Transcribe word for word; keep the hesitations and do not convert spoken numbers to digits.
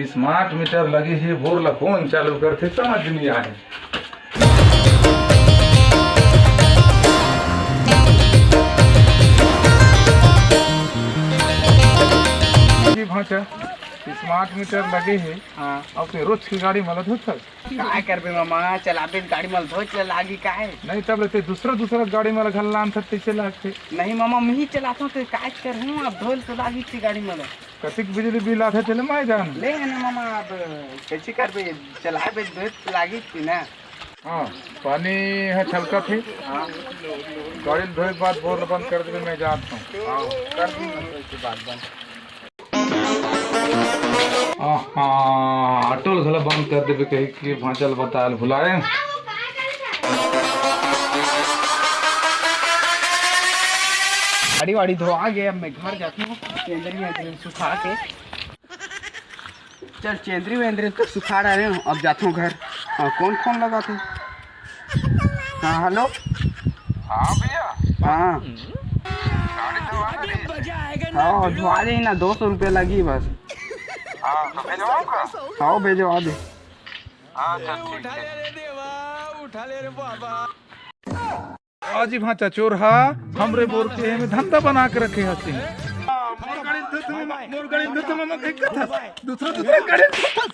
Smart meter लगे हे, bore ला कौन चालू करथे, समझ नहीं आए। जी भांचा, स्मार्ट मीटर लगे हे। हाँ। अब ते रोज के गाड़ी मला धोत हस? काय करबे मामा, चलाबे गाड़ी मला धोच ल लागी काय? नहीं, तब लेते दूसरा दूसरा गाड़ी मला घल लान सकते चला के। नहीं मामा, मैं ही चलाता हूँ, तो काय करहूँ, अब धोल तो लागी थी गाड़ी मला। कतिक बिजली बिल आथे तेले मैं जान। ले है ना मामा, अब कैसे करबे, चलाबे धोच लागी थी ना। हाँ, पानी ह छलकत हे। हाँ। गाड़ी ल धोए के बाद बोर ल बंद कर देबे, मैं जात हूँ। हाँ, कर दूंगा तो इसके बाद बंद। आहा, ऑटो ल घला बंद कर देबे कही के भांचा ल बताए ल भुलाए। गाड़ी वाड़ी धोआ गे, अब मैं घर जात हूँ, चेंदरी वेंदरी सुखा के। चल, चेंदरी वेंदरी तो सुखा डारे हूँ, अब जात हूँ घर। हाँ, कौन फोन लगा थे? हाँ, हेलो। हाँ भैया। हाँ। गाड़ी धोवा ना रे। हाँ, धोवा दे ना, दो सौ रुपया लगी बस। हाँ, तो भेजवाऊँ का? हाँ, भेजवा दे। हाँ, चल ठीक है। आज ही भांचा चोर हा, हमरे बोर के में धंधा बना के रखे हसी। मोर गाड़ी धुत में, मोर गाड़ी धुत में, मैं कह कथा, दूसरा, दूसरा गाड़ी धुत।